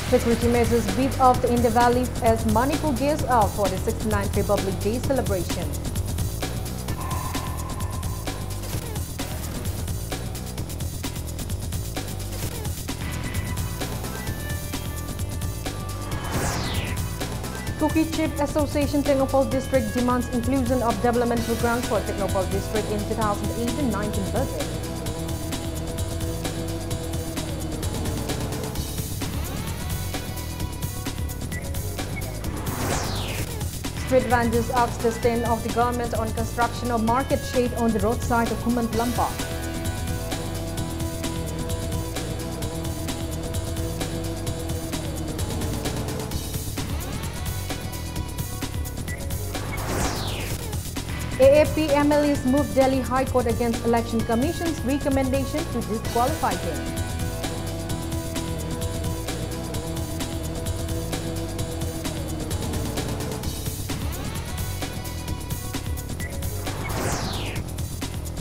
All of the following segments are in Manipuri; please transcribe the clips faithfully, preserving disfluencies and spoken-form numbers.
Security measures beefed up in the valley as Manipur gears up for the sixty-ninth Republic Day celebration. Kuki Chief Association Tengnoupal District demands inclusion of development programs for Tengnoupal District in two thousand eighteen nineteen budget. Street vendors ask the stand of the government on construction of market shade on the roadside of Khuman Lampak. A A P M L As move Delhi High Court against Election Commission's recommendation to disqualify them.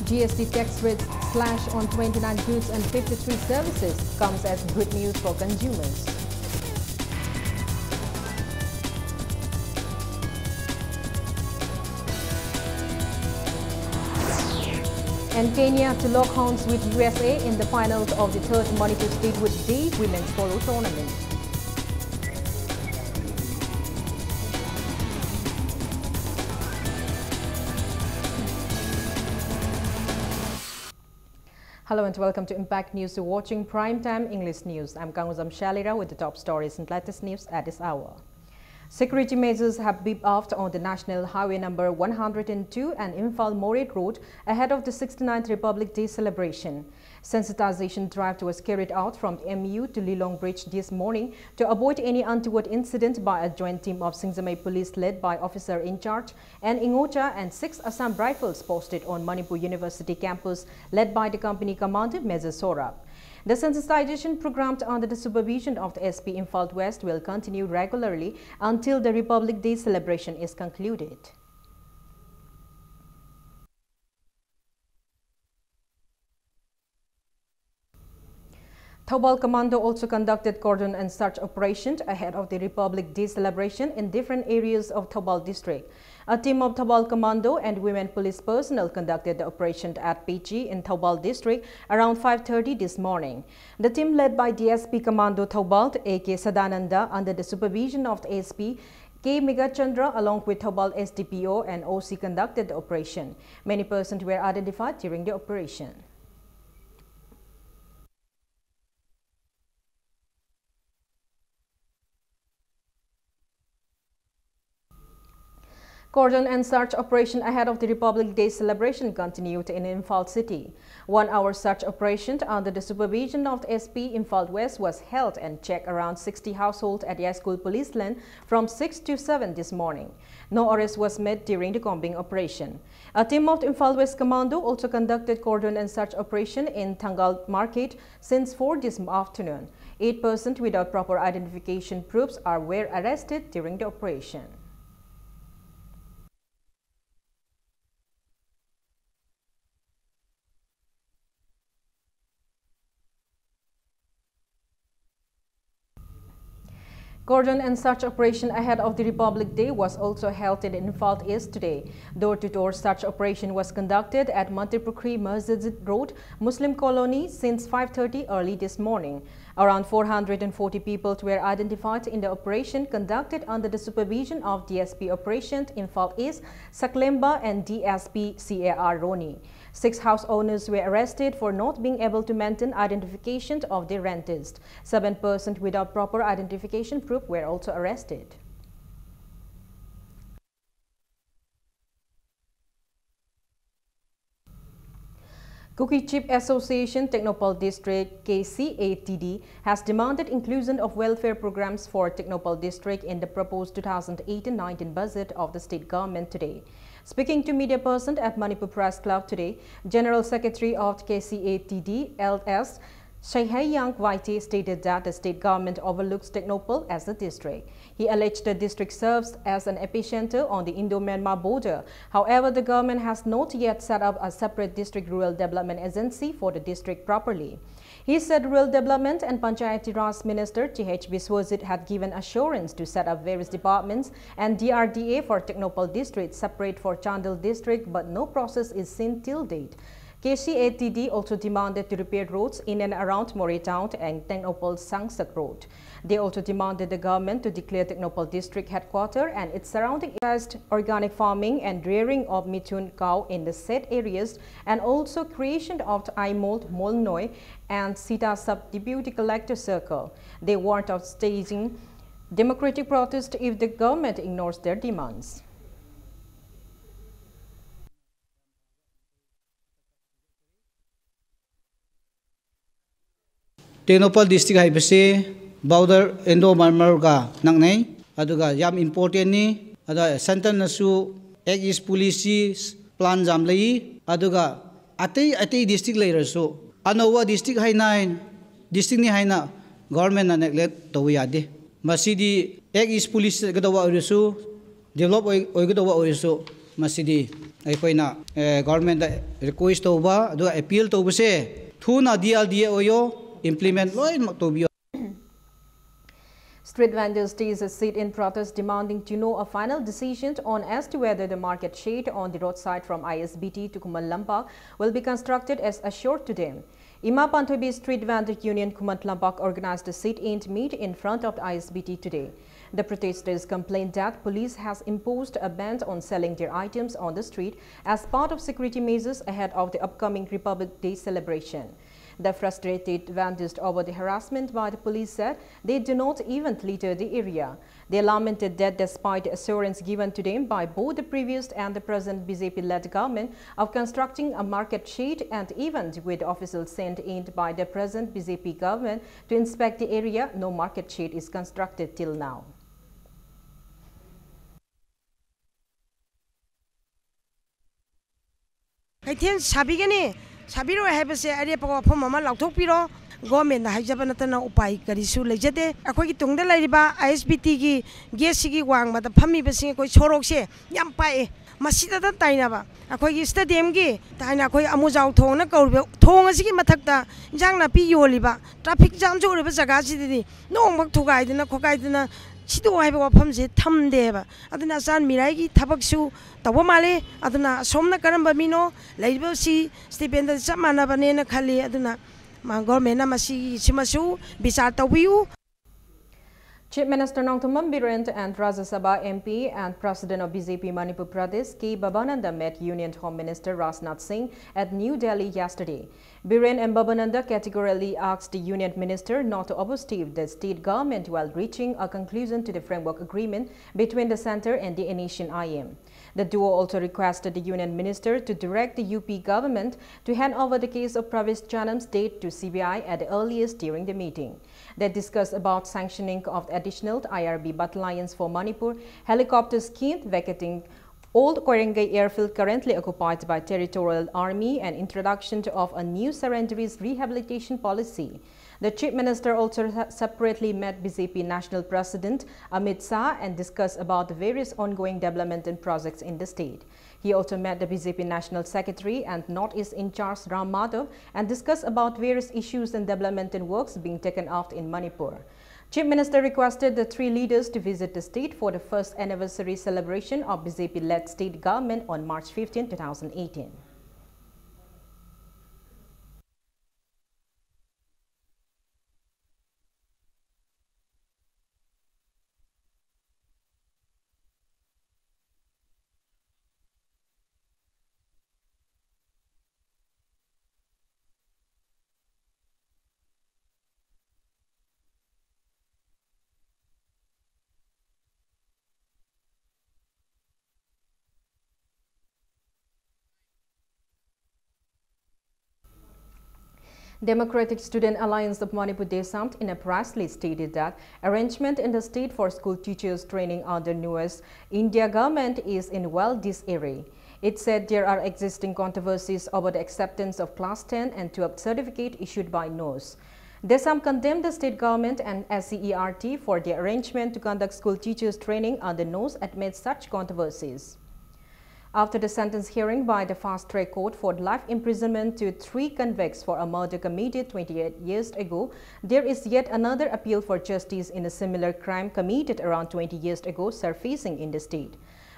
G S T tax rates slashed on twenty-nine goods and fifty-three services comes as good news for consumers. And Kenya to lock horns with U S A in the finals of the third Manipur Statehood Day Women's Polo Tournament. Hello and welcome to Impact News. You're watching Prime Time English News. I'm Kanguzam Shalira with the top stories and latest news at this hour. Security measures have beefed up on the National Highway number one hundred and two and Imphal Moreh Road ahead of the sixty-ninth Republic Day celebration. Sensitization drive was carried out from the M U to Lilong Bridge this morning to avoid any untoward incident by a joint team of Singjamei Police led by officer in charge and Ingocha and six Assam Rifles posted on Manipur University campus led by the company commander Major Sorab. The sensitization program under the supervision of the S P Imphal West will continue regularly until the Republic Day celebration is concluded. Thoubal Commando also conducted cordon and search operation ahead of the Republic Day celebration in different areas of Thoubal district. A team of Thoubal Commando and women police personnel conducted the operation at Pechi in Thoubal district around five thirty this morning. The team, led by D S P Commando Thoubal, A K Sadananda, under the supervision of the S P K Megachandra, along with Thoubal S D P O and O C, conducted the operation. Many persons were identified during the operation. Cordon and search operation ahead of the Republic Day celebration continued in Imphal city. One-hour search operation under the supervision of the S P Imphal West was held and checked around sixty households at Yaskul Police Lane from six to seven this morning. No arrest was made during the combing operation. A team of Imphal West Commando also conducted cordon and search operation in Thangal Market since four this afternoon. Eight persons without proper identification proofs are were arrested during the operation. Cordon and search operation ahead of the Republic Day was also held in Imphal East today. Door-to-door search operation was conducted at Mantripukhri Masjid Road, Muslim Colony, since five thirty early this morning. Around four hundred and forty people were identified in the operation conducted under the supervision of D S P Operation Imphal East, Saklemba, and D S P C A R Roni. Six house owners were arrested for not being able to maintain identification of their renters. Seven persons without proper identification proof were also arrested. Kuki Chief Association Tengnoupal District, K C A T D, has demanded inclusion of welfare programs for Tengnoupal District in the proposed two thousand eighteen nineteen budget of the state government today. Speaking to media person at Manipur Press Club today, General Secretary of K C A T D, L S Shaihaiyang Waite stated that the state government overlooks Tengnoupal as a district. He alleged the district serves as an epicenter on the Indo-Myanmar border. However, the government has not yet set up a separate district rural development agency for the district properly. He said Rural Development and Panchayati Raj Minister T H Biswajit had given assurance to set up various departments and D R D A for Tengnoupal district separate for Chandel district, but no process is seen till date. K C A T D also demanded to repair roads in and around Moreh town and Tengnoupal Sangsak Road. They also demanded the government to declare Tengnoupal district headquarter and its surrounding as organic farming and rearing of Mithun cow in the said areas, and also creation of Aimol, Molnoi and Sita sub-deputy collector circle. They warned of staging democratic protest if the government ignores their demands. Tengnoupal district ꯍꯥꯏꯕꯁꯤ border Indo-Myanmarꯒ ꯅꯛꯅꯩ, ꯑꯗꯨꯒ ꯌꯥꯝ importantꯅꯤ꯫ ꯑꯗ centreꯅꯁꯨ Act East Policy plan ꯌꯥꯝ ꯂꯩ, ꯑꯗꯨꯒ ꯑꯇꯩ ꯑꯇꯩ district ꯂꯩꯔꯁꯨ ꯑꯅꯧꯕ district ꯍꯥꯏꯅ districtꯅꯤ ꯍꯥꯏꯅ governmentꯅ neglect ꯇꯧꯕ ꯌꯥꯗꯦ꯫ ꯃꯁꯤꯗꯤ Act East Policy ꯆꯠꯀꯗꯧꯕ ꯑꯣꯏꯔꯁꯨ, develop ꯑꯣꯏ-, ꯑꯣꯏꯒꯗꯧꯕ ꯑꯣꯏꯔꯁꯨ, ꯃꯁꯤꯗꯤ ꯑꯩꯈꯣꯏꯅ, ꯑꯦ, governmentꯇ request ꯇꯧꯕ, ꯑꯗꯨꯒ appeal ꯇꯧꯕꯁꯦ, ꯊꯨꯅ D R D A ꯑꯣꯏꯌꯣ, implement ꯂꯣꯏꯅꯃꯛ ꯇꯧꯕꯤꯌꯣ꯫ Street vendors tease a sit-in protest demanding to know a final decision on as to whether the market shed on the roadside from I S B T to Khuman Lampak will be constructed as assured to them. Ima Panthoibi Street Vendor Union Khuman Lampak organized a sit-in meet in front of the I S B T today. The protesters complained that police has imposed a ban on selling their items on the street as part of security measures ahead of the upcoming Republic Day celebration. The frustrated vandals over the harassment by the police said they do not even litter the area. They lamented that despite the assurance given to them by both the previous and the present B J P-led government of constructing a market shed and even with officials sent in by the present B J P government to inspect the area, no market shed is constructed till now. ꯀꯩꯊꯦꯜ ꯁꯥꯕꯤꯒꯅꯤ, ꯁꯥꯕꯤꯔꯣꯏ ꯍꯥꯏꯕꯁꯦ ꯑꯔꯦꯞꯄ ꯋꯥꯐꯝ ꯑꯃ ꯂꯥꯎꯊꯣꯛꯄꯤꯔꯣ꯫ ꯒꯣꯔꯃꯦꯟꯗ ꯍꯥꯏꯖꯕ ꯅꯠꯇꯅ ꯎꯄꯥꯏ ꯀꯔꯤꯁꯨ ꯂꯩꯖꯗꯦ꯫ ꯑꯩꯈꯣꯏꯒꯤ ꯇꯨꯡꯗ ꯂꯩꯔꯤꯕ ꯑꯥꯏ ꯑꯦꯁ ꯕꯤ ꯇꯤꯒꯤ ꯒꯦꯠꯁꯤꯒꯤ ꯋꯥꯡꯃꯗ ꯐꯝꯃꯤꯕꯁꯤꯡ ꯑꯩꯈꯣꯏ ꯁꯣꯔꯣꯛꯁꯦ ꯌꯥꯝ ꯄꯥꯛꯑꯦ꯫ ꯃꯁꯤꯗꯇ ꯇꯥꯏꯅꯕ ꯑꯩꯈꯣꯏꯒꯤ ꯁ꯭ꯇꯦꯗꯤꯌꯝꯒꯤ ꯍꯥꯏꯅ ꯑꯩꯈꯣꯏ ꯑꯃꯨꯖꯥꯎ ꯊꯣꯡꯅ ꯀꯧꯔꯤꯕ ꯊꯣꯡ ꯑꯁꯤꯒꯤ ꯃꯊꯛꯇ ꯏꯟꯖꯥꯡ ꯅꯥꯄꯤ ꯌꯣꯜꯂꯤꯕ ꯇ꯭ꯔꯥꯐꯤꯛ ꯖꯥꯝꯁꯨ ꯑꯣꯏꯔꯤꯕ ꯖꯒꯥꯁꯤꯗꯗꯤ ꯅꯣꯡꯃ ꯊꯨꯒꯥꯏꯗꯅ ꯈꯣꯠꯀꯥꯏꯗꯅ ꯁꯤꯗꯣꯛꯑꯣ ꯍꯥꯏꯕ ꯋꯥꯐꯝꯁꯦ ꯊꯝꯗꯦꯕ꯫ ꯑꯗꯨꯅ ꯑꯆꯥꯟ ꯃꯤꯔꯥꯏꯒꯤ ꯊꯕꯛꯁꯨ ꯇꯧꯕ ꯃꯥꯜꯂꯤ꯫ ꯑꯗꯨꯅ ꯑꯁꯣꯝꯅ ꯀꯔꯝꯕ ꯃꯤꯅꯣ, ꯂꯩꯔꯤꯕꯁꯤ ꯁ꯭ꯇꯤꯄꯦꯟꯗ ꯆꯞ ꯃꯥꯟꯅꯕꯅꯦꯅ ꯈꯜꯂꯤ꯫ ꯑꯗꯨꯅ ꯃꯥ, ꯒꯣꯔꯃꯦꯟꯅ ꯃꯁꯤꯒꯤꯁꯤꯃꯁꯨ ꯕꯤꯆꯥꯔ ꯇꯧꯕꯤꯌꯨ꯫ Chief Minister Nongthymmam Biren and Rajya Sabha M P and President of B J P Manipur Pradesh, K Babananda, met Union Home Minister Rajnath Singh at New Delhi yesterday. Biren and Babananda categorically asked the Union Minister not to overstep the state government while reaching a conclusion to the framework agreement between the centre and the N H I M. The duo also requested the Union Minister to direct the U P government to hand over the case of Pravesh Janam's death to C B I at the earliest during the meeting. They discussed about sanctioning of additional I R B battalions for Manipur, helicopter scheme, vacating old Koirengei airfield currently occupied by Territorial Army, and introduction of a new surrenderies rehabilitation policy. The Chief Minister also se- separately met B J P National President Amit Shah and discussed about the various ongoing development and projects in the state. He also met the B J P National Secretary and Northeast in charge Ram Madhav and discussed about various issues and development and works being taken out in Manipur. Chief Minister requested the three leaders to visit the state for the first anniversary celebration of B J P-led state government on March fifteenth, two thousand eighteen. Democratic Student Alliance of Manipur, DESAMT, in a press release stated that arrangement in the state for school teachers training under newest India government is in well disarray. It said there are existing controversies over the acceptance of class ten and twelve certificate issued by NOS. DESAM condemned the state government and SCERT for the arrangement to conduct school teachers training under NOS amid such controversies. After the sentence hearing by the fast track court for life imprisonment to three convicts for a murder committed twenty-eight years ago, there is yet another appeal for justice in a similar crime committed around twenty years ago surfacing in the state.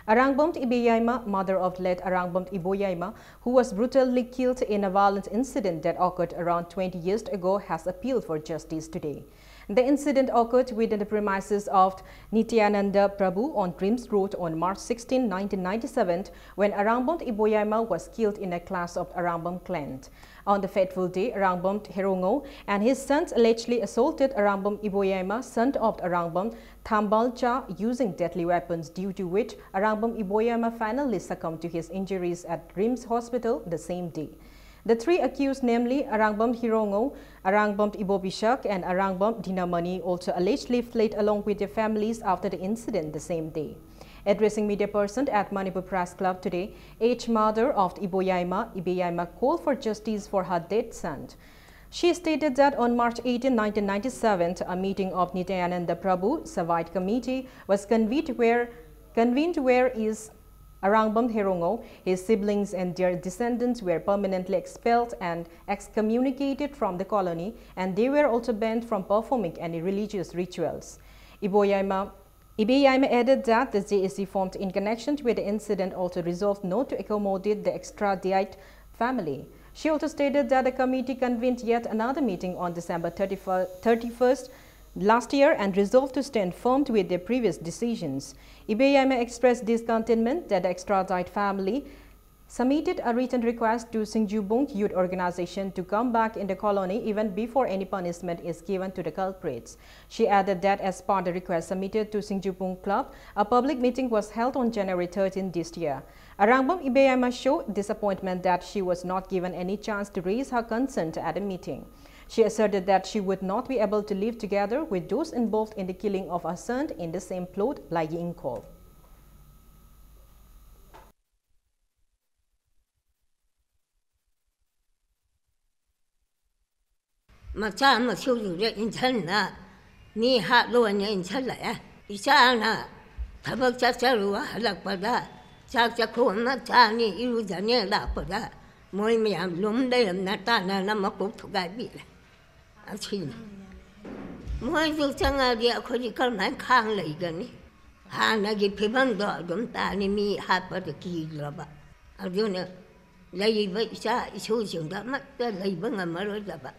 Arangbam Ibeyaima, mother of late Arangbam Iboyaima, who was brutally killed in a violent incident that occurred around twenty years ago, has appealed for justice today. The incident occurred within the premises of Nityananda Prabhu on RIMS Road on March sixteen, nineteen ninety-seven, when Arangbam Iboyaima was killed in a clash of Arangbam clan. On the fateful day, Arangbam Herongo and his sons allegedly assaulted Arangbam Iboyaima, son of Arangbam Thambalcha, using deadly weapons, due to which Arangbam Iboyaima finally succumbed to his injuries at RIMS Hospital the same day. The three accused, namely Arangbam Hirongo, Arangbam Ibobishak, and Arangbam Dinamani, also allegedly fled along with their families after the incident the same day. Addressing media person at Manipur Press Club today, aged mother of Iboyaima, Ibeyaima, called for justice for her dead son. She stated that on March eighteen, nineteen ninety-seven, a meeting of Nityananda Prabhu Savait Committee was convened where, convened where is Arangbam Herongo, his siblings and their descendants were permanently expelled and excommunicated from the colony, and they were also banned from performing any religious rituals. Iboyaima, Ibeyaima added that the J A C formed in connection with the incident also resolved not to accommodate the extradite family. She also stated that the committee convened yet another meeting on December thirty-first, thirty-first last year and resolved to stand firm with their previous decisions. Ibeyaima expressed discontentment that the extradite family submitted a written request to Singjubung Youth Organization to come back in the colony even before any punishment is given to the culprits. She added that as part the request submitted to Singjubung Club, a public meeting was held on January thirteenth this year. Arangbam Ibeyaima showed disappointment that she was not given any chance to raise her concern at the meeting. She asserted that she would not be able to live together with those involved in the killing of her son in the same plot, Layi Ingkol. ꯃꯆꯥ ꯃꯁꯨꯗꯨꯗ ꯏꯟꯁꯤꯟꯅ ꯃꯤ ꯍꯥꯠꯂꯣꯅ ꯏꯟꯁꯤꯜꯂꯛꯑꯦ꯫ ꯏꯆꯥꯅ ꯊꯕꯛ ꯆꯠꯆꯔꯨ ꯍꯜꯂꯛꯄꯗ ꯆꯥꯛ ꯆꯥꯛꯈꯨꯝ ꯑꯃ ꯆꯥꯅꯤ ꯏꯔꯨꯖꯅꯤ ꯂꯥꯛꯄꯗ ꯃꯣꯏ ꯃꯌꯥꯝ ꯂꯨꯝ ꯂꯩꯔꯝꯅ ꯇꯥꯟꯅꯅ ꯃꯀꯣꯛ ꯊꯨꯒꯥꯏꯕꯤꯔꯦ꯫ ꯑꯁꯤꯅꯤ꯫ ꯃꯣꯏꯁꯨ ꯆꯪꯉꯛꯑꯗꯤ ꯑꯩꯈꯣꯏꯗꯤ ꯀꯔꯝꯍꯥꯏꯅ ꯈꯥꯡ ꯂꯩꯒꯅꯤ? ꯍꯥꯟꯅꯒꯤ ꯐꯤꯕꯝꯗꯣ ꯑꯗꯨꯝ ꯇꯥꯅꯤ, ꯃꯤ ꯍꯥꯠꯄꯗ ꯀꯤꯗ꯭ꯔꯕ꯫ ꯑꯗꯨꯅ ꯂꯩꯔꯤꯕ ꯏꯆꯥ ꯏꯁꯨꯁꯤꯡꯗꯣ ꯑꯃꯠꯇ ꯂꯩꯕ ꯉꯝꯃꯔꯣꯏꯗꯕ꯫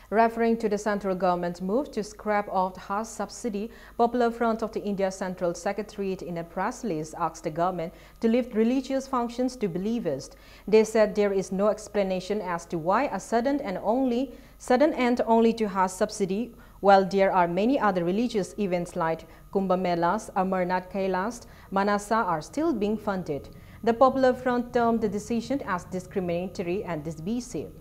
Referring to the central government's move to scrap off Hajj subsidy, Popular Front of the India Central Secretariat in a press release asked the government to lift religious functions to believers. They said there is no explanation as to why a sudden and only sudden end only to Hajj subsidy, while there are many other religious events like Kumbh Melas, Amarnath Kailash, Manasa are still being funded. The Popular Front termed the decision as discriminatory and divisive.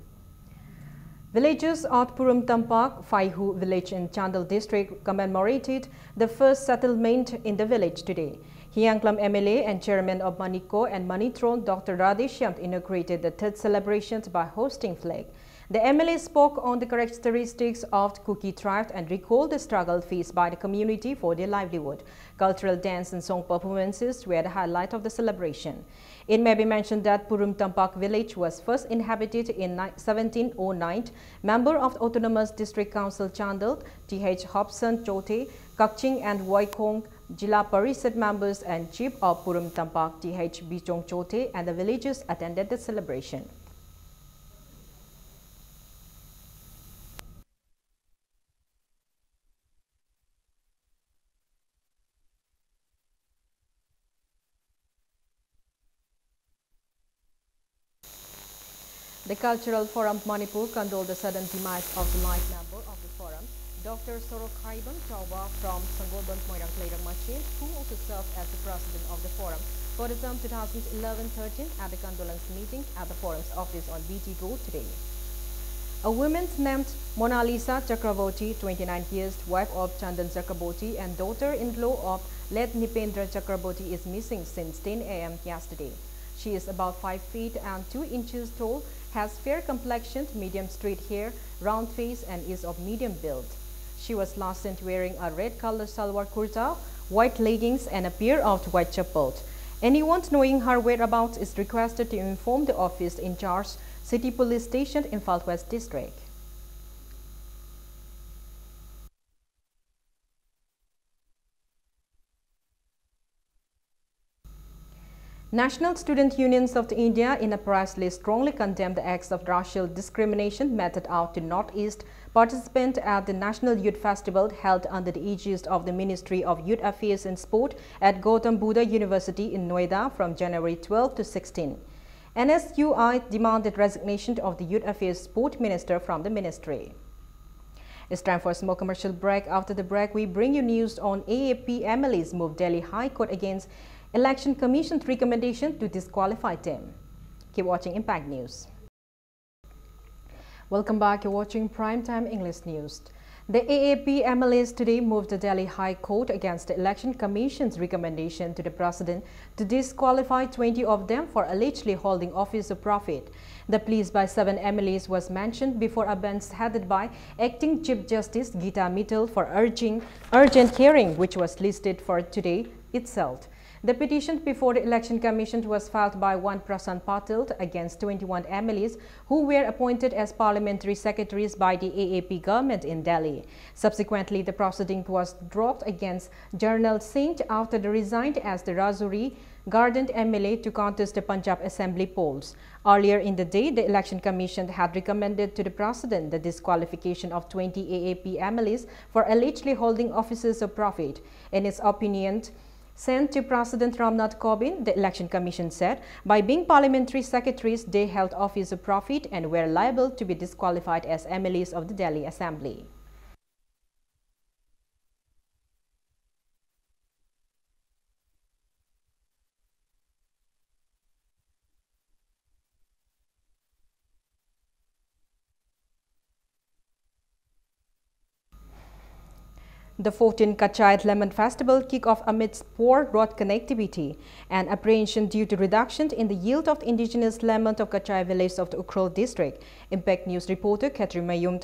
Villagers at Purum Tampak, Faihu village in Chandel district, commemorated the first settlement in the village today. Hiyanglam M L A and chairman of Maniko and Manitron, Doctor Radheshyam, inaugurated the third celebrations by hosting flag. The M L A spoke on the characteristics of the Kuki tribe and recalled the struggle faced by the community for their livelihood. Cultural dance and song performances were the highlight of the celebration. It may be mentioned that Purum Tampak village was first inhabited in ni-, seventeen oh nine. Member of the Autonomous District Council Chandel, T H Hobson Chote, Kakching and Woikhong, Jila Parishad members and Chief of Purum Tampak, T H Bichong Chote, and the villagers attended the celebration. The Cultural Forum Manipur condoled the sudden demise of the life member of the forum, Doctor Sorokhaibam Chauba from Sangolbam Moirang Leirang Machin, who also served as the president of the forum for the term two thousand eleven thirteen at the condolence meeting at the forum's office on B T Go today. A woman named Monalisa Chakraborty, twenty-nine years, wife of Chandan Chakraborty and daughter-in-law of late Nipendra Chakraborty, is missing since ten A M yesterday. She is about five feet and two inches tall has fair complexion, medium straight hair, round face, and is of medium build. She was last seen wearing a red color salwar kurta, white leggings, and a pair of white chappals. Anyone knowing her whereabouts is requested to inform the office in charge, City Police Station, Imphal West District. National Student Unions of India, in a press release, strongly condemned the acts of racial discrimination meted out to Northeast participants at the National Youth Festival held under the aegis of the Ministry of Youth Affairs and Sport at Gautam Buddha University in Noida from January twelve to sixteen. N S U I demanded resignation of the Youth Affairs Sport Minister from the ministry. It's time for a small commercial break. After the break, we bring you news on A A P M L As move Delhi High Court against Election Commission's recommendation to disqualify them. Keep watching Impact News. Welcome back. You're watching Prime Time English News. The A A P M L As today moved the Delhi High Court against the Election Commission's recommendation to the president to disqualify twenty of them for allegedly holding office of profit. The pleas by seven M L As was mentioned before a bench headed by Acting Chief Justice Geeta Mittal for urging urgent hearing, which was listed for today itself. The petition before the Election Commission was filed by one Prashant Patil against twenty-one M L As who were appointed as parliamentary secretaries by the A A P government in Delhi. Subsequently, the proceeding was dropped against Jharnal Singh after he resigned as the Rajouri Gardant M L A to contest the Punjab Assembly polls. Earlier in the day, the Election Commission had recommended to the President the disqualification of twenty A A P M L As for allegedly holding offices of profit. In its opinion sent to President Ramnath Kovind, the Election Commission said, by being parliamentary secretaries, they held office of profit and were liable to be disqualified as M L As of the Delhi Assembly. The fourteenth Kachai Lemon Festival kick off amidst poor road connectivity and apprehension due to reduction in the yield of indigenous lemon of Kachai village of the Ukhrul district. Impact News reporter Khatri Mayum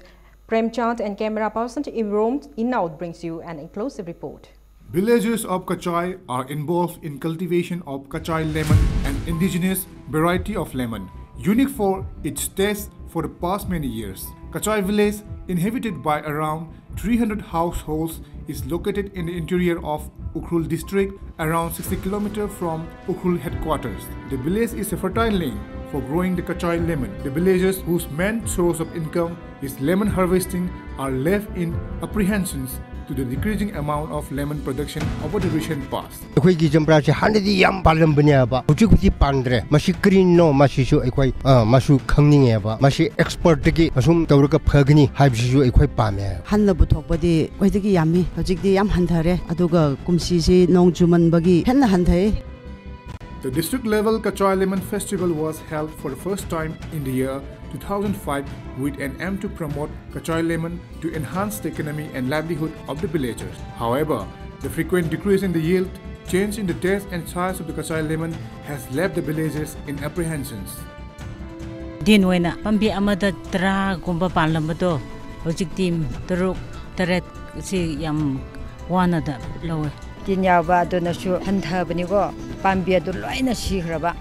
Premchand and camera person Imrom Inaud brings you an inclusive report. Villagers of Kachai are involved in cultivation of Kachai lemon, an indigenous variety of lemon, unique for its taste for the past many years. Kachai village, inhabited by around three hundred households, is located in the interior of Ukhrul district, around sixty kilometers from Ukhrul headquarters. The village is a fertile land for growing the Kachai lemon. The villagers, whose main source of income is lemon harvesting, are left in apprehensions to the decreasing amount of lemon production over the recent past. ꯑꯩꯈꯣꯏꯒꯤ ꯆꯝꯄ꯭ꯔꯥꯁꯦ ꯍꯥꯟꯅꯗꯤ ꯌꯥꯝ ꯄꯥꯜꯂꯝꯕꯅꯦꯕ, ꯍꯧꯖꯤꯛ ꯍꯧꯖꯤꯛ ꯄꯥꯟꯗ꯭ꯔꯦ꯫ ꯃꯁꯤ ꯀꯔꯤꯅꯣ? ꯃꯁꯤꯁꯨ ꯑꯩꯈꯣꯏ, ꯑ, ꯃꯁꯨ ꯈꯪꯅꯤꯡꯉꯦꯕ꯫ ꯃꯁꯤ ꯑꯦꯛꯁꯄꯔꯠꯇꯒꯤ ꯑꯁꯨꯝ ꯇꯧꯔꯒ ꯐꯒꯅꯤ ꯍꯥꯏꯕꯁꯤꯁꯨ ꯑꯩꯈꯣꯏ ꯄꯥꯝꯃꯦ꯫ ꯍꯟꯅꯕꯨ ꯊꯣꯛꯄꯗꯤ ꯈ꯭ꯋꯥꯏꯗꯒꯤ ꯌꯥꯝꯃꯤ, ꯍꯧꯖꯤꯛꯇꯤ ꯌꯥꯝ ꯍꯟꯊꯔꯦ꯫ ꯑꯗꯨꯒ ꯀꯨꯝꯁꯤꯁꯤ ꯅꯣꯡ ꯆꯨꯃꯟꯕꯒꯤ ꯍꯦꯟꯅ ꯍꯟꯊꯩ꯫ The district level Kachai Lemon Festival was held for the first time in the year two thousand five with an aim to promote Kachai lemon to enhance the economy and livelihood of the villagers. However, the frequent decrease in the yield, change in the taste and size of the Kachai lemon has left the villagers in apprehensions. ꯗꯤꯟ ꯑꯣꯏꯅ ꯄꯥꯝꯕꯤ ꯑꯃꯗ ꯇꯔꯥꯒꯨꯝꯕ ꯄꯥꯜꯂꯝꯕꯗꯣ ꯍꯧꯖꯤꯛꯇꯤ ꯇꯔꯨꯛ, ꯇꯔꯦꯠ ꯁꯤ ꯌꯥꯝ ꯋꯥꯅꯗ ꯂꯧꯋꯦ꯫ ꯇꯤꯟ ꯌꯥꯎꯕ ꯑꯗꯨꯅꯁꯨ ꯍꯟꯊꯕꯅꯤꯀꯣ, ꯄꯥꯝꯕꯤ ꯑꯗꯨ ꯂꯣꯏꯅ ꯁꯤꯈ꯭ꯔꯕ꯫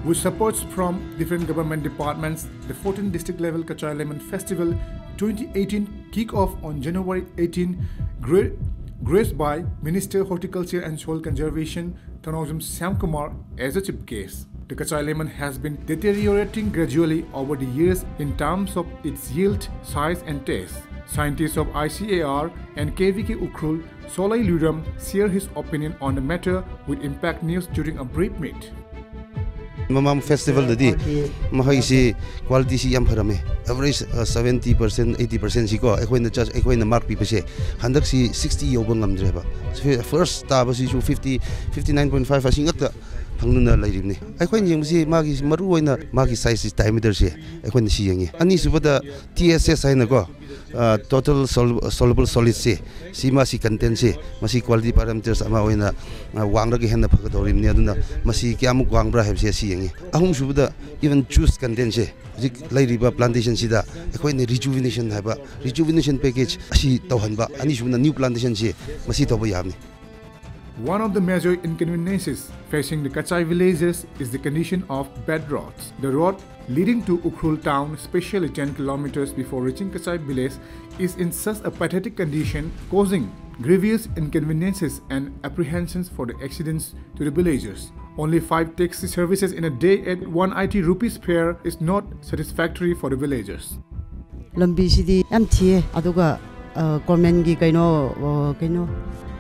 With supports from different government departments, the fourteenth District Level Kachai Lemon Festival twenty eighteen kick off on January eighteen, gra-, graced by Minister Horticulture and Soil Conservation, Thounaojam Shyamkumar, as a chief guest. The Kachai lemon has been deteriorating gradually over the years in terms of its yield, size and taste. Scientists of I C A R and K V K Ukhrul, Solai Luram, share his opinion on the matter with Impact News during a brief meet. ꯃꯃꯥꯡ ꯐꯦꯁꯇꯤꯚꯦꯜꯗꯗꯤ ꯃꯍꯩꯁꯤ, ꯀ꯭ꯋꯥꯂꯤꯇꯤꯁꯤ ꯌꯥꯝ ꯐꯔꯝꯃꯦ꯫ ꯑꯦꯚꯔꯦꯖ, ꯑ, ꯁꯚꯦꯟꯇꯤ ꯄꯥꯔꯁꯦꯟ, ꯑꯩꯠꯇꯤ ꯄꯥꯔꯁꯦꯟꯁꯤꯀꯣ, ꯑꯩꯈꯣꯏꯅ ꯖꯁ, ꯑꯩꯈꯣꯏꯅ ꯃꯥꯔꯛ ꯄꯤꯕꯁꯦ ꯍꯟꯗꯛꯁꯤ ꯁꯤꯛꯁꯇꯤ ꯌꯧꯕ ꯉꯝꯗ꯭ꯔꯦꯕ꯫ ꯐꯤ-, ꯐꯥꯔꯁ ꯇꯥꯕꯁꯤꯁꯨ fifty, fifty nine point five ꯑꯁꯤ ꯉꯛꯇ ꯐꯪꯗꯨꯅ ꯂꯩꯔꯤꯕꯅꯤ꯫ ꯑꯩꯈꯣꯏꯅ ꯌꯦꯡꯕꯁꯤ ꯃꯥꯒꯤ ꯃꯔꯨ ꯑꯣꯏꯅ ꯃꯥꯒꯤ ꯁꯥꯏꯖꯁꯤ, ꯗꯥꯏꯃꯤꯇꯔꯁꯤ ꯑꯩꯈꯣꯏꯅ ꯁꯤ ꯌꯦꯡꯉꯤ꯫ ꯑꯅꯤꯁꯨꯕꯗ ꯇꯤ ꯑꯦꯁ ꯑꯦꯁ ꯍꯥꯏꯅꯀꯣ, ꯇꯣꯇꯦꯜ ꯁꯣꯂꯨꯕꯜ ꯁꯣꯂꯤꯠꯁꯤ, ꯁꯤ ꯃꯥꯁꯤ ꯀꯟꯇꯦꯟꯁꯤ, ꯃꯁꯤ ꯀ꯭ꯋꯥꯂꯤꯇꯤ ꯄꯦꯔꯥꯃꯤꯇꯔꯁ ꯑꯃ ꯑꯣꯏꯅ ꯋꯥꯡꯂꯒ ꯍꯦꯟꯅ ꯐꯒꯗꯧꯔꯤꯕꯅꯤ꯫ ꯑꯗꯨꯅ ꯃꯁꯤ ꯀꯌꯥꯃꯨꯛ ꯋꯥꯡꯕ꯭ꯔꯥ ꯍꯥꯏꯕꯁꯤ ꯑꯁꯤ ꯌꯦꯡꯉꯤ꯫ ꯑꯍꯨꯝꯁꯨꯕꯗ ꯏꯚꯟ ꯖꯨꯁ ꯀꯟꯇꯦꯟꯁꯦ, ꯍꯧꯖꯤꯛ ꯂꯩꯔꯤꯕ ꯄ꯭ꯂꯥꯟꯇꯦꯁꯟꯁꯤꯗ ꯑꯩꯈꯣꯏꯅ ꯔꯤꯖꯨꯚꯤꯅꯦꯁꯟ ꯍꯥꯏꯕ, ꯔꯤꯖꯨꯚꯤꯅꯦꯁꯟ ꯄꯦꯀꯦꯖ ꯑꯁꯤ ꯇꯧꯍꯟꯕ꯫ ꯑꯅꯤꯁꯨꯕꯅ ꯅ꯭ꯌꯨ ꯄ꯭ꯂꯥꯟꯇꯦꯁꯟꯁꯤ, ꯃꯁꯤ ꯇꯧꯕ ꯌꯥꯕꯅꯤ꯫ One of the major inconveniences facing the Kachai villagers is the condition of bad roads. The road leading to Ukhrul town, especially ten kilometers before reaching Kachai village, is in such a pathetic condition, causing grievous inconveniences and apprehensions for the accidents to the villagers. Only five taxi services in a day at one eighty rupees fare is not satisfactory for the villagers. ꯂꯝꯕꯤꯁꯤꯗꯤ ꯌꯥꯝ ꯊꯤꯌꯦ꯫ ꯑꯗꯨꯒ ꯒꯣꯔꯃꯦꯟꯒꯤ ꯀꯩꯅꯣ, ꯀꯩꯅꯣ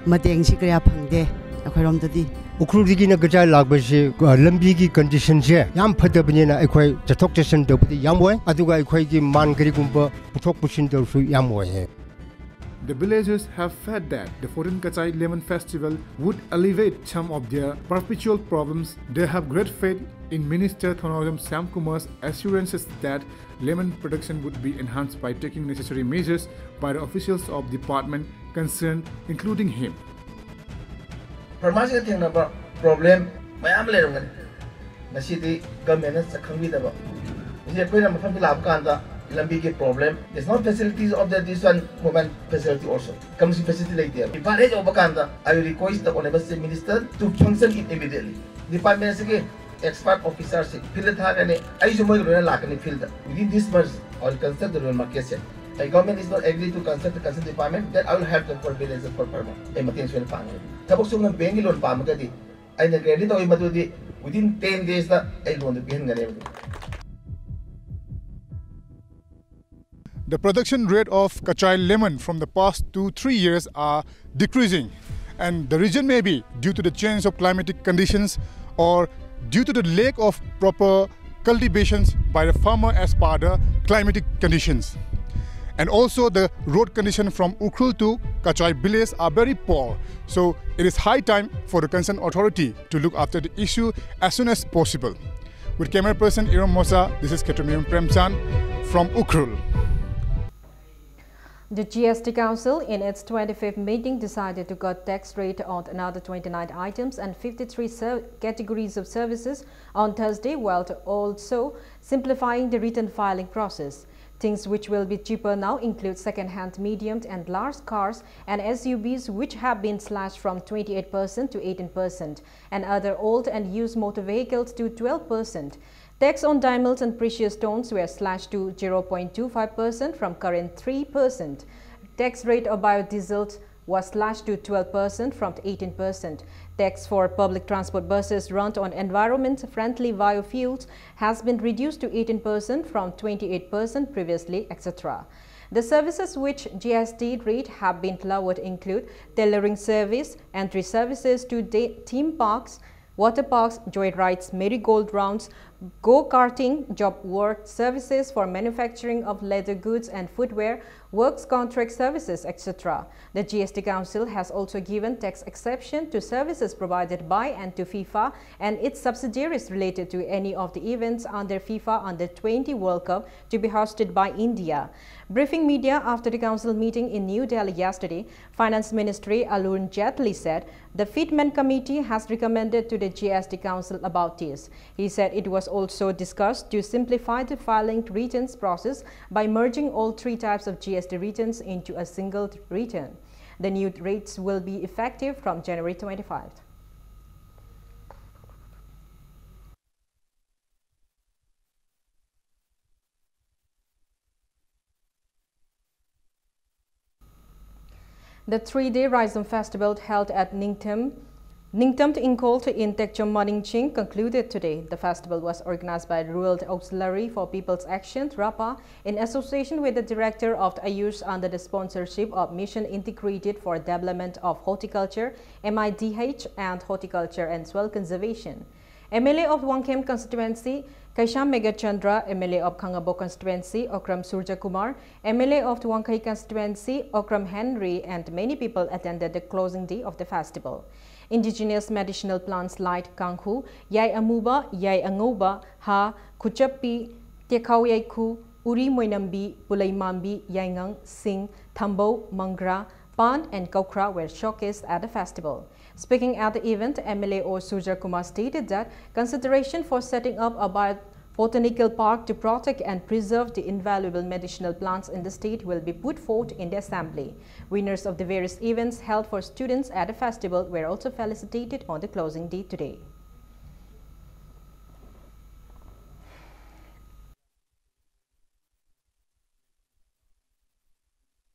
ꯃꯇꯦꯡꯁꯤ ꯀꯌꯥ ꯐꯪꯗꯦ ꯑꯩꯈꯣꯏꯔꯣꯝꯗꯗꯤ꯫ ꯎꯈ꯭ꯔꯨꯜꯗꯒꯤꯅ ꯀꯆꯥꯏ ꯂꯥꯛꯄꯁꯤ, ꯂꯝꯕꯤꯒꯤ ꯀꯟꯗꯤꯁꯟꯁꯦ ꯌꯥꯝ ꯐꯠꯇꯕꯅꯤꯅ ꯑꯩꯈꯣꯏ ꯆꯠꯊꯣꯛ ꯆꯠꯁꯤꯟ ꯇꯧꯕꯗꯤ ꯌꯥꯝ ꯋꯥꯏ꯫ ꯑꯗꯨꯒ ꯑꯩꯈꯣꯏꯒꯤ ꯃꯥꯟ ꯒꯥꯔꯤꯒꯨꯝꯕ ꯄꯨꯊꯣꯛ ꯄꯨꯁꯤꯟ ꯇꯧꯔꯁꯨ ꯌꯥꯝ ꯋꯥꯏꯌꯦ꯫ The villagers have felt that the fourteenth Kachai Lemon Festival would alleviate some of their perpetual problems. They have great faith in Minister Thounaojam Shyamkumar's assurances that lemon production would be enhanced by taking necessary measures by the officials of department concerned, including him. ꯐꯥꯔꯃꯔꯁꯤꯒ ꯊꯦꯡꯅꯕ ꯄ꯭ꯔꯣꯕ꯭ꯂꯦꯝ ꯃꯌꯥꯝ ꯑꯃ ꯂꯩꯔꯝꯒꯅꯤ꯫ ꯃꯁꯤꯗꯤ ꯒꯃꯦꯟꯅ ꯈꯪꯕꯤꯗꯕ꯫ ꯍꯧꯖꯤꯛ ꯑꯩꯈꯣꯏꯅ ꯃꯐꯝꯗ ꯂꯥꯛꯄ ꯀꯥꯟꯗ ꯂꯝꯕꯤꯒꯤ problem, there is no facilities of the this one movement facility also, community facility ꯂꯩꯇꯦꯕ꯫ ꯏꯝꯐꯥꯜ ꯍꯦꯛ ꯌꯧꯕ ꯀꯥꯟꯗ I will request the honorable chief minister to function it immediately. Department ꯑꯁꯤꯒꯤ ꯑꯦꯛꯁꯄꯥꯔꯠ ꯑꯣꯐꯤꯁꯔꯁꯤꯡ ꯐꯤꯜꯗ ꯊꯥꯒꯅꯤ, ꯑꯩꯁꯨ ꯃꯣꯏꯒ ꯂꯣꯏꯅ ꯂꯥꯛꯀꯅꯤ ꯐꯤꯜꯗ꯫ Within this month I will construct the rural market shed. The government is not agree to construct the concerned department, then I will help them for village for farmer. ꯑꯩ ꯃꯇꯦꯡ ꯁꯣꯏꯅ ꯄꯥꯡꯒꯅꯤ꯫ ꯊꯕꯛ ꯁꯨꯕꯅ ꯕꯦꯡꯒꯤ ꯂꯣꯟ ꯄꯥꯝꯃꯒꯗꯤ ꯑꯩꯅ ꯒꯥꯔꯦꯟꯇꯤ ꯇꯧꯏ ꯃꯗꯨꯗꯤ within ten days ꯗ ꯑꯩ ꯂꯣꯟꯗꯨ ꯄꯤꯍꯟꯒꯅꯦꯕ꯫ The production rate of Kachai lemon from the past two, three years are decreasing, and the reason may be due to the change of climatic conditions or due to the lack of proper cultivations by the farmer as per the climatic conditions. And also the road condition from Ukhrul to Kachai village are very poor. So it is high time for the concerned authority to look after the issue as soon as possible. With camera person Irom Mosa, this is Ketomim Premchand from Ukhrul. The G S T Council, in its twenty-fifth meeting, decided to cut tax rate on another twenty-nine items and fifty-three ser- categories of services on Thursday, while also simplifying the written filing process. Things which will be cheaper now include second-hand medium and large cars and S U Vs, which have been slashed from twenty-eight percent to eighteen percent, and other old and used motor vehicles to twelve percent. Tax on diamonds and precious stones were slashed to zero point two five percent from current three percent. Tax rate of biodiesel was slashed to twelve percent from eighteen percent. Tax for public transport buses run on environment-friendly biofuels has been reduced to eighteen percent from twenty-eight percent previously, et cetera. The services which G S T rate have been lowered include tailoring service, entry services to day- theme parks, water parks, joyrides, marigold rounds, go-karting, job work, services for manufacturing of leather goods and footwear, works contract services, et cetera. The G S T Council has also given tax exception to services provided by and to FIFA and its subsidiaries related to any of the events under FIFA Under twenty World Cup to be hosted by India. Briefing media after the council meeting in New Delhi yesterday, Finance Ministry Arun Jaitley said the Fitment Committee has recommended to the G S T Council about this. He said it was also discussed to simplify the filing returns process by merging all three types of G S T returns into a single return. The new rates will be effective from January twenty-five. The three-day Raisum Festival held at Ningtam, Ningtam Ingkol in Tekchom Maningching concluded today. The festival was organized by Rural Auxiliary for People's Action, RAPA, in association with the Director of the AYUSH under the sponsorship of Mission Integrated for Development of Horticulture, M I D H, and Horticulture and Soil Conservation. M L A of Wangkhem constituency, Kaisham Meghachandra, M L A of Khangabo constituency, Okram Surjakumar, M L A of Wangkhei constituency, Okram Henry, and many people attended the closing day of the festival. Indigenous medicinal plants like kanghu, yai amuba, yai angoba, ha, kuchapi, tekau yaikhu, uri moinambi, pulai mambi, yaingang, sing, thambou, mangra, pan, and kokra were showcased at the festival. Speaking at the event, M L A O Surjakumar stated that consideration for setting up a bio-, botanical park to protect and preserve the invaluable medicinal plants in the state will be put forth in the assembly. Winners of the various events held for students at the festival were also felicitated on the closing day today.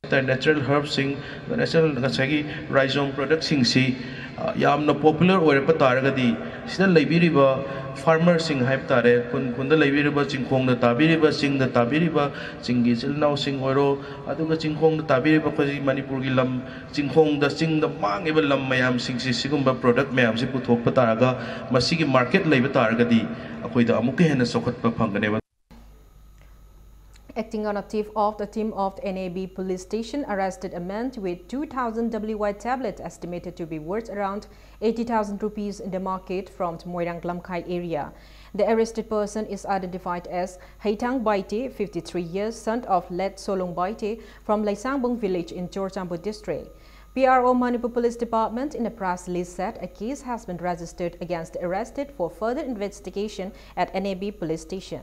Natural ꯍꯔꯕꯁꯤꯡ, ꯅꯦꯆꯔꯦꯜ ꯉꯁꯥꯏꯒꯤ ꯔꯥꯏꯖꯣꯝ ꯄ꯭ꯔꯗꯛꯁꯤꯡꯁꯤ, ꯑ, ꯌꯥꯝꯅ ꯄꯣꯄꯨꯂꯔ ꯑꯣꯏꯔꯛꯄ ꯇꯥꯔꯒꯗꯤ, ꯁꯤꯗ ꯂꯩꯕꯤꯔꯤꯕ ꯐꯥꯔꯃꯔꯁꯤꯡ ꯍꯥꯏꯕ ꯇꯥꯔꯦ, ꯈꯨꯟ ꯈꯨꯟꯗ ꯂꯩꯕꯤꯔꯤꯕ, ꯆꯤꯡꯈꯣꯡꯗ ꯇꯥꯕꯤꯔꯤꯕ, ꯆꯤꯡꯗ ꯇꯥꯕꯤꯔꯤꯕ, ꯆꯤꯡꯒꯤ ꯏꯆꯤꯜ ꯏꯅꯥꯎꯁꯤꯡ ꯑꯣꯏꯔꯣ, ꯑꯗꯨꯒ ꯆꯤꯡꯈꯣꯡꯗ ꯇꯥꯕꯤꯔꯤꯕ ꯑꯩꯈꯣꯏꯒꯤ ꯃꯅꯤꯄꯨꯔꯒꯤ ꯂꯝ, ꯆꯤꯡꯈꯣꯡꯗ, ꯆꯤꯡꯗ ꯃꯥꯡꯉꯤꯕ ꯂꯝ ꯃꯌꯥꯝꯁꯤꯡꯁꯤ, ꯁꯤꯒꯨꯝꯕ ꯄ꯭ꯔꯗꯛ ꯃꯌꯥꯝꯁꯤ ꯄꯨꯊꯣꯛꯄ ꯇꯥꯔꯒ, ꯃꯁꯤꯒꯤ ꯃꯥꯔꯀꯦꯠ ꯂꯩꯕ ꯇꯥꯔꯒꯗꯤ, ꯑꯩꯈꯣꯏꯗ ꯑꯃꯨꯛꯀ ꯍꯦꯟꯅ ꯆꯥꯎꯈꯠꯄ ꯐꯪꯒꯅꯦꯕ꯫ Acting on a tip of the team of the N A B police station arrested a man with two thousand W Y tablet estimated to be worth around eighty thousand rupees in the market from Moirang Lamkhai area. The arrested person is identified as Heitang Baite, fifty-three years, son of Let Solong Baite from Laisangbong village in Churachandpur district. P R O Manipur Police Department in a press release said a case has been registered against the arrested for further investigation at N A B police station.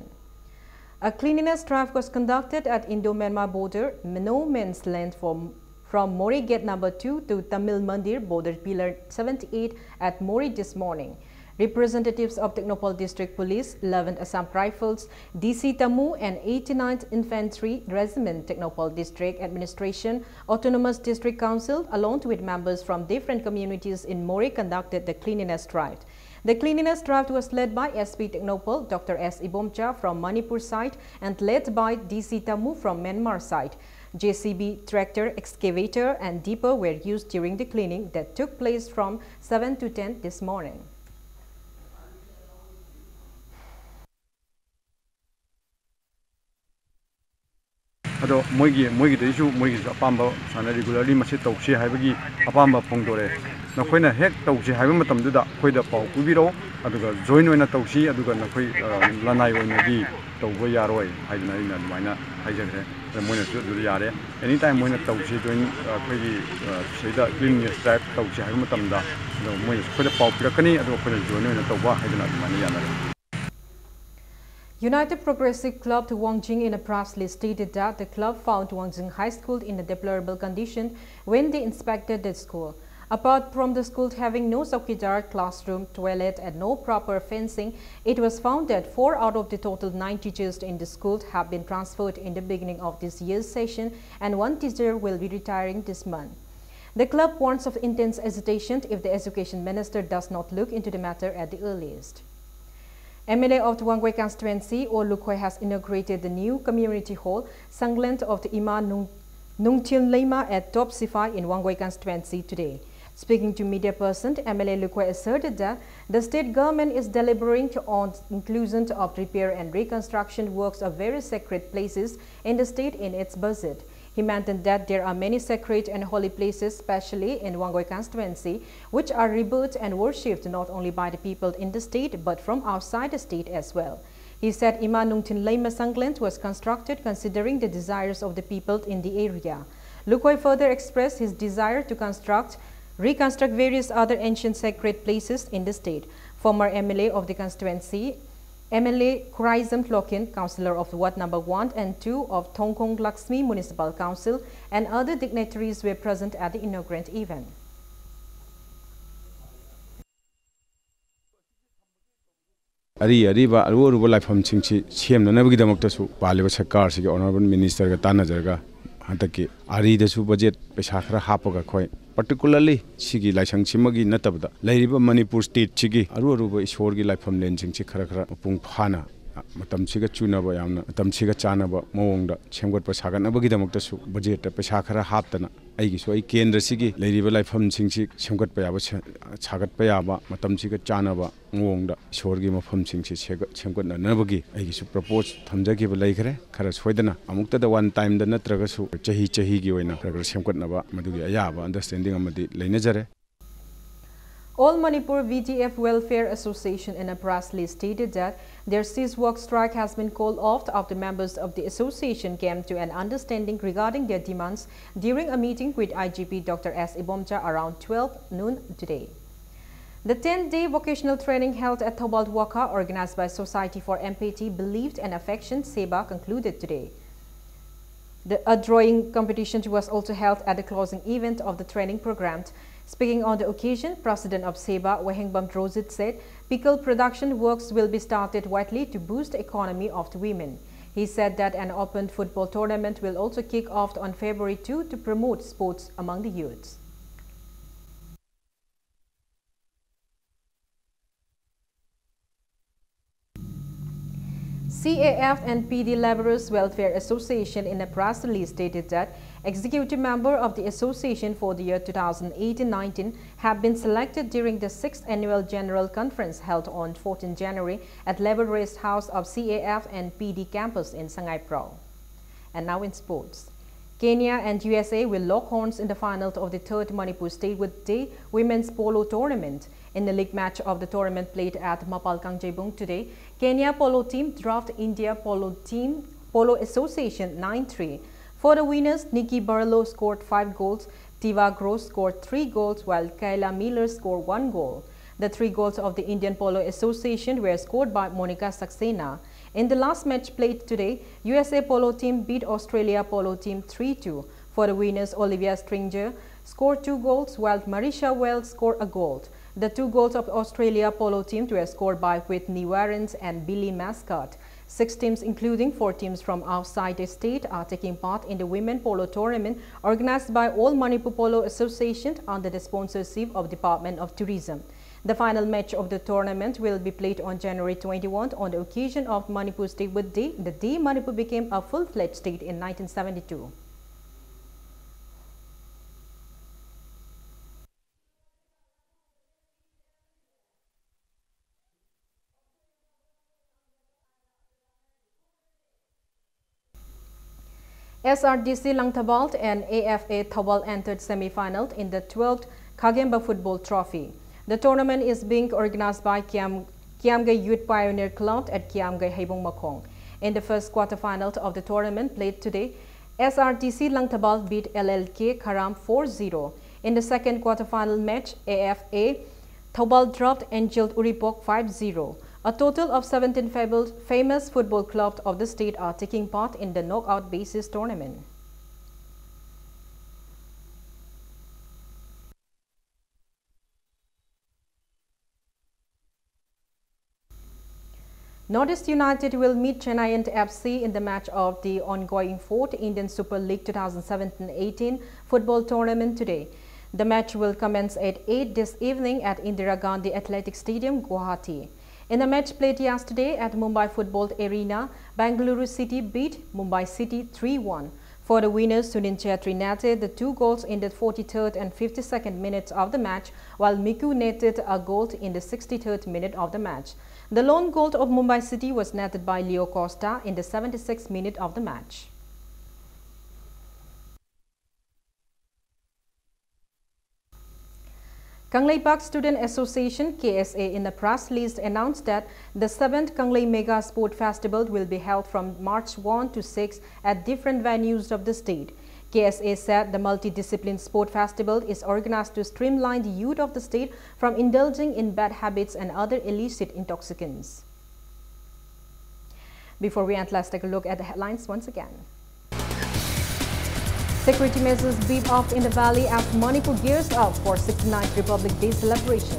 A cleanliness drive was conducted at Indo-Myanmar border, no man's land for, from Moreh Gate number two to Tamil Mandir border pillar seventy-eight at Moreh this morning. Representatives of Technopole District Police, eleventh Assam Rifles, D C Tamu and eighty-ninth Infantry Regiment, Technopole District Administration, Autonomous District Council, along with members from different communities in Moreh conducted the cleanliness drive. The cleanliness drive was led by S P Technopole, Doctor S Ibomcha from Manipur side and led by D C Tamu from Myanmar side. J C B, tractor, excavator and dipper were used during the cleaning that took place from seven to ten this morning. ꯑꯗꯣ ꯃꯣꯏꯒꯤ ꯃꯣꯏꯒꯤꯗꯩꯁꯨ ꯃꯣꯏꯒꯤꯁꯨ ꯑꯄꯥꯝꯕ ꯁꯨꯃꯥꯏꯅ ꯔꯤꯒꯨꯂꯔꯂꯤ ꯃꯁꯤ ꯇꯧꯁꯤ ꯍꯥꯏꯕꯒꯤ ꯑꯄꯥꯝꯕ ꯐꯣꯡꯗꯣꯔꯛꯑꯦ꯫ ꯅꯈꯣꯏꯅ ꯍꯦꯛ ꯇꯧꯁꯤ ꯍꯥꯏꯕ ꯃꯇꯝꯗꯨꯗ ꯑꯩꯈꯣꯏꯗ ꯄꯥꯎ ꯄꯤꯕꯤꯔꯛꯑꯣ, ꯑꯗꯨꯒ ꯖꯣꯏꯟ ꯑꯣꯏꯅ ꯇꯧꯁꯤ, ꯑꯗꯨꯒ ꯅꯈꯣꯏ ꯂꯅꯥꯏ ꯑꯣꯏꯅꯗꯤ ꯇꯧꯕ ꯌꯥꯔꯣꯏ ꯍꯥꯏꯗꯅ ꯑꯩꯅ ꯑꯗꯨꯃꯥꯏꯅ ꯍꯥꯏꯖꯈ꯭ꯔꯦ꯫ ꯑꯗ ꯃꯣꯏꯅꯁꯨ ꯑꯗꯨꯗ ꯌꯥꯔꯦ, ꯑꯦꯅꯤ ꯇꯥꯏꯝ ꯃꯣꯏꯅ ꯇꯧꯁꯤ, ꯖꯣꯏꯟ ꯑꯩꯈꯣꯏꯒꯤ ꯁꯤꯗ ꯀ꯭ꯂꯤꯟ ꯗ꯭ꯔꯥꯏꯕ ꯇꯧꯁꯤ ꯍꯥꯏꯕ ꯃꯇꯝꯗ ꯑꯗꯣ ꯃꯣꯏꯅꯁꯨ ꯑꯩꯈꯣꯏꯗ ꯄꯥꯎ ꯄꯤꯔꯛꯀꯅꯤ, ꯑꯗꯨꯒ ꯑꯩꯈꯣꯏꯅ ꯖꯣꯏꯟ ꯑꯣꯏꯅ ꯇꯧꯕ ꯍꯥꯏꯗꯅ ꯑꯗꯨꯃꯥꯏꯅ ꯌꯥꯅꯔꯦ꯫ United Progressive Club Wangjing in a press release stated that the club found Wangjing High School in a deplorable condition when they inspected the school. Apart from the school having no chowkidar, classroom, toilet, and no proper fencing, it was found that four out of the total nine teachers in the school have been transferred in the beginning of this year's session, and one teacher will be retiring this month. The club warns of intense agitation if the education minister does not look into the matter at the earliest. M L A of the Wangoi constituency, O Lukhoi, has inaugurated the new community hall, Sanglen of the Ima Nung Nungtin Leima at Top Sifai in Wangoi constituency today. Speaking to media person, M L A Lukhoi asserted that the state government is deliberating on inclusion of repair and reconstruction works of various sacred places in the state in its budget. He maintained that there are many sacred and holy places, especially in Wangoi constituency, which are rebuilt and worshipped not only by the people in the state but from outside the state as well. He said Ima Nungtin Leima Sanglen was constructed considering the desires of the people in the area. Lukhoi further expressed his desire to construct, reconstruct various other ancient sacred places in the state. Former M L A of the constituency, M L A Khuraizam Tlokin, councillor of Ward number one and two of Thongkong Laxmi Municipal Council, and other dignitaries were present at the inaugurant event. ꯑꯔꯤ ꯑꯔꯤꯕ ꯑꯔꯨ ꯑꯔꯨꯕ ꯂꯥꯏꯐꯝꯁꯤꯡꯁꯤ ꯁꯦꯝꯅꯅꯕꯒꯤꯗꯃꯛꯇꯁꯨ ꯄꯥꯜꯂꯤꯕ ꯁꯔꯀꯥꯔꯁꯤꯒꯤ ꯑꯣꯅꯔꯦꯕꯜ ꯃꯤꯅꯤꯁꯇꯔꯒ ꯇꯥꯟꯅꯖꯔꯒ ꯍꯟꯗꯛꯀꯤ ꯑꯔꯤꯗꯁꯨ ꯕꯖꯦꯠ ꯄꯩꯁꯥ ꯈꯔ ꯍꯥꯞꯄꯒ ꯑꯩꯈꯣꯏ ꯄꯥꯔꯇꯤꯀꯨꯂꯔꯂꯤ ꯁꯤꯒꯤ ꯂꯥꯏꯁꯪꯁꯤꯃꯒꯤ ꯅꯠꯇꯕꯗ ꯂꯩꯔꯤꯕ ꯃꯅꯤꯄꯨꯔ ꯁ꯭ꯇꯦꯠꯁꯤꯒꯤ ꯑꯔꯨ ꯑꯔꯨꯕ ꯏꯁꯣꯔꯒꯤ ꯂꯥꯏꯐꯝꯂꯦꯟꯁꯤꯡꯁꯤ ꯈꯔ ꯈꯔ ꯃꯄꯨꯡ ꯐꯥꯅ ꯃꯇꯝꯁꯤꯒ ꯆꯨꯅꯕ, ꯌꯥꯝꯅ ꯃꯇꯝꯁꯤꯒ ꯆꯥꯟꯅꯕ ꯃꯑꯣꯡꯗ ꯁꯦꯝꯒꯠꯄ ꯁꯥꯒꯠꯅꯕꯒꯤꯗꯃꯛꯇꯁꯨ ꯕꯖꯦꯠꯇ ꯄꯩꯁꯥ ꯈꯔ ꯍꯥꯞꯇꯅ ꯑꯩꯒꯤꯁꯨ ꯑꯩ ꯀꯦꯟꯗ꯭ꯔꯁꯤꯒꯤ ꯂꯩꯔꯤꯕ ꯂꯥꯏꯐꯝꯁꯤꯡꯁꯤ ꯁꯦꯝꯒꯠꯄ ꯌꯥꯕ ꯁꯦ-, ꯁꯥꯒꯠꯄ ꯌꯥꯕ ꯃꯇꯝꯁꯤꯒ ꯆꯥꯟꯅꯕ ꯃꯑꯣꯡꯗ ꯏꯁꯣꯔꯒꯤ ꯃꯐꯝꯁꯤꯡꯁꯤ ꯁꯦꯒ-, ꯁꯦꯝꯒꯠꯅꯅꯕꯒꯤ ꯑꯩꯒꯤꯁꯨ ꯄ꯭ꯔꯄꯣꯖ ꯊꯝꯖꯈꯤꯕ ꯂꯩꯈ꯭ꯔꯦ꯫ ꯈꯔ ꯁꯣꯏꯗꯅ ꯑꯃꯨꯛꯇꯗ ꯋꯥꯟ ꯇꯥꯏꯝꯗ ꯅꯠꯇ꯭ꯔꯒꯁꯨ ꯆꯍꯤ ꯆꯍꯤꯒꯤ ꯑꯣꯏꯅ ꯈꯔ ꯈꯔ ꯁꯦꯝꯒꯠꯅꯕ ꯃꯗꯨꯒꯤ ꯑꯌꯥꯕ ꯑꯟꯗꯔꯁ꯭ꯇꯦꯟꯗꯤꯡ ꯑꯃꯗꯤ ꯂꯩꯅꯖꯔꯦ꯫ All Manipur V D F Welfare Association in a press release stated that their cease work strike has been called off after members of the association came to an understanding regarding their demands during a meeting with I G P Doctor S Ibomcha around twelve noon today. The ten-day vocational training held at Thoubal Wakha, organized by Society for Empathy, Belief and Affection, SEBA, concluded today. The, a drawing competition was also held at the closing event of the training program. Speaking on the occasion, President of SEBA, Wahengbam Drozit, said pickle production works will be started widely to boost the economy of the women. He said that an open football tournament will also kick off on February two to promote sports among the youths. C A F and P D Labourers Welfare Association in a press release stated that executive member of the association for the year two thousand eighteen nineteen have been selected during the sixth annual general conference held on fourteenth January at Labour Rest House of C A F and P D campus in Sangaiprao. And now in sports. Kenya and U S A will lock horns in the final of the third Manipur Statehood Day Women's Polo Tournament. In the league match of the tournament played at Mapal Kangjeibung today, Kenya Polo team draft India Polo team, Polo Association nine three. For the winners, Nikki Barlow scored five goals, Tiva Gross scored three goals, while Kayla Miller scored one goal. The three goals of the Indian Polo Association were scored by Monica Saxena. In the last match played today, U S A Polo team beat Australia Polo team three two. For the winners, Olivia Stringer scored two goals, while Marisha Wells scored a goal. The two goals of Australia Polo team were scored by Whitney Warrens and Billy Mascott. Six teams, including four teams from outside the state, are taking part in the Women Polo Tournament organized by All Manipur Polo Association under the sponsorship of Department of Tourism. The final match of the tournament will be played on January twenty-one on the occasion of Manipur Statehood Day, the day Manipur became a full-fledged state in nineteen seventy-two. S R D C Langthabal and A F A Thoubal entered semi-final in the twelfth Khagemba Football Trophy. The tournament is being organized by Kiam, Kiamgay Youth Pioneer Club at Kiamgay Heibong Makhong. In the first quarter-final of the tournament played today, S R D C Langthabal beat L L K Kharam four zero. In the second quarter-final match, A F A Thoubal dropped Angel Uripok five zero. A total of seventeen fable-, famous football clubs of the state are taking part in the knockout basis tournament. Northeast United will meet Chennai F C in the match of the ongoing fourth Indian Super League twenty seventeen eighteen football tournament today. The match will commence at eight this evening at Indira Gandhi Athletic Stadium, Guwahati. In the match played yesterday at Mumbai Football Arena, Bengaluru City beat Mumbai City three one. For the winners, Sunil Chhetri netted the two goals in the forty-third and fifty-second minutes of the match, while Miku netted a goal in the sixty-third minute of the match. The lone goal of Mumbai City was netted by Leo Costa in the seventy-sixth minute of the match. Kangleipak Student Association, K S A, in a press release announced that the seventh Kanglei Mega Sport Festival will be held from March one to six at different venues of the state. K S A said the multi-discipline sport festival is organized to streamline the youth of the state from indulging in bad habits and other illicit intoxicants. Before we end, let's take a look at the headlines once again. Security measures beef up in the valley as Manipur gears up for sixty-ninth Republic Day celebration.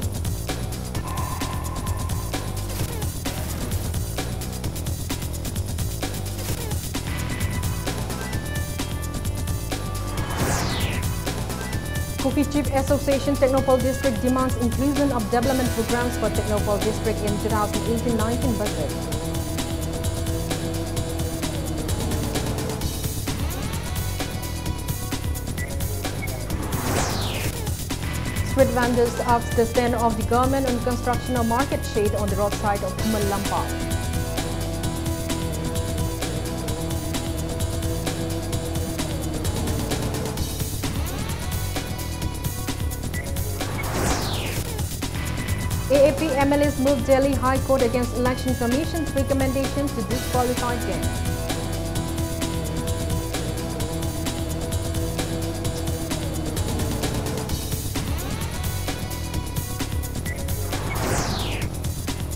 Kuki Chief Association Tengnoupal District demands inclusion of development programs for Tengnoupal District in two thousand eighteen nineteen budget. Street vendors ask the stand of the government on construction of market shed on the roadside of Khuman Lampak. A A P M L As move Delhi High Court against Election Commission's recommendation to disqualify them.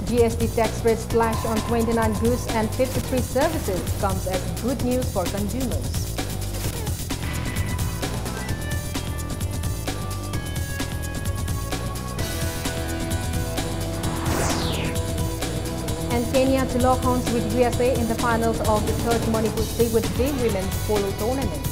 G S T tax rate slash on twenty-nine goods and fifty-three services comes as good news for consumers. And Kenya to lock horns with U S A in the finals of the third Manipur State with Day Women's Polo Tournament.